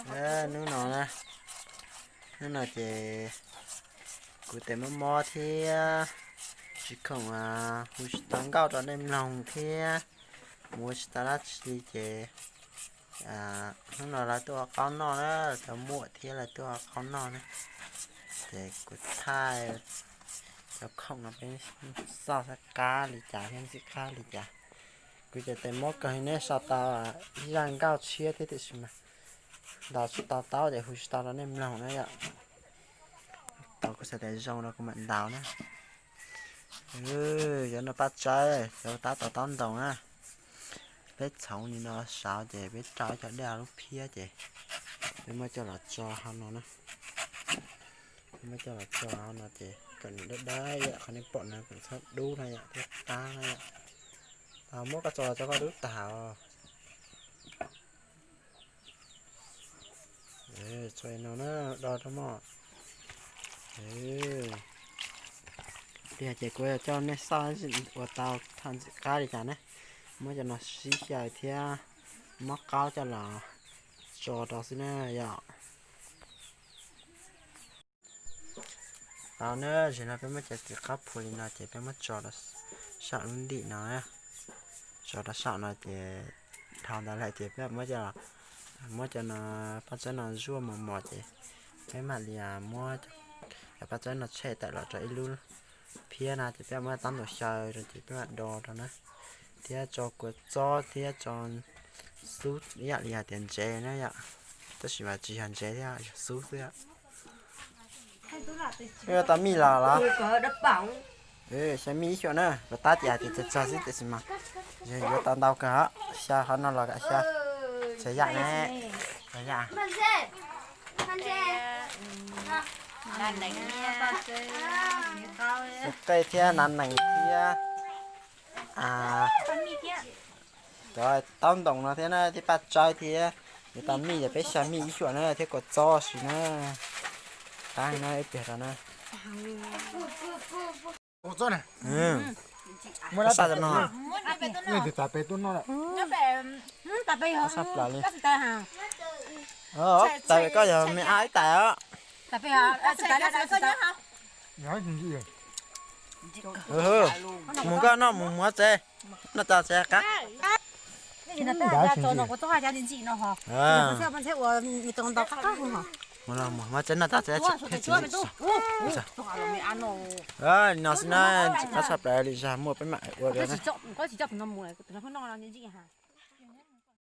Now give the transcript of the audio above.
Hnub no na, hnub no ces kuv tes mob mob thiab tsis khoom hu tsis tau nkauj rau nej mloog thiab mus ua tsis tau dab tsi ces hnub no lawv tuaj ua qaub noj na, cov muam thiab lawv tuaj ua qaub noj na. Ces kuv thaij cov khoom no peb xauj sab qab li cas thiab ntxim qab li cas. Kuv ces tes mob kawg li, neb sau tau ib zaj nkauj tshiab thiab tiam sis mas ntaus tsis tau taub ces hu tsis tau rau nej mloog na yom. Tau kuv xav tias zoo no kuv mam ntaus na. Cov no Paj Tsawb, cov tab tom taub ntoos na. Peb txhoov li no saud ces peb rau ib co dej lub phiab ces peb muab coj los tso hauv no na. Peb muab coj los tso hauv no ces kom nws dawb dawb yom, qhov nej pom no kom txhob dub no yom, thiab qab no yom. Tau muab koj tso los tso koj dub tag os. Tso li no na, do rau mog. Li ces kuv yuav coj nej xauj ua tau tham ntxim qab li cas na. Muab cov no sib xyaw thiab muab qaub coj los tso rau xwb na yom. Tau na, tam sim no peb muab cov txiv qaub phua li no ces peb muab tso rau saum lub ntim no, tso rau saum no ces dhau ntawd lawm ces peb muab cov, muab cov no, Paj Tsawb no zuaj mos mos ces peb mam li muab cov Paj Tsawb no tshem tawm los rau ib lub phiab no ces peb muab taub ntaus xyaw rau ces peb mam do rau na, thiab tso kua txob thiab tso xub ib yam li hais tias ntsev na yom, tab sis mas tsis yog ntsev thiab, yog xub xwb. Yuav tau mij los los? Xyaw mij ib xyuam na, kuv tab ces hais tias tsawg tsawg xwb tiam sis mas yuav tau ntau kawg os. Xyaw qhov no los kom xyaw, txhua yam ne, txhua yam. Xyaw qej thiab nas nees thiab cov taub ntoos no thiab na, thiab Paj Tsawb thiab. Yuav tau mij ces peb xyaw mij ib xyuam na, thiab kua txob si na. Qab na, ib pliag rau na. Muab lab tas no, tas pem tuaj noj, tas pem, tas pem koj yog me ab ib tais os. Mus koj noj mus muab tsev, noj tas tsev qab. Muab tsev noj tas tsev. No xwb na, tsis qab tshaj plaws li zag muaj peb mam ua dua na.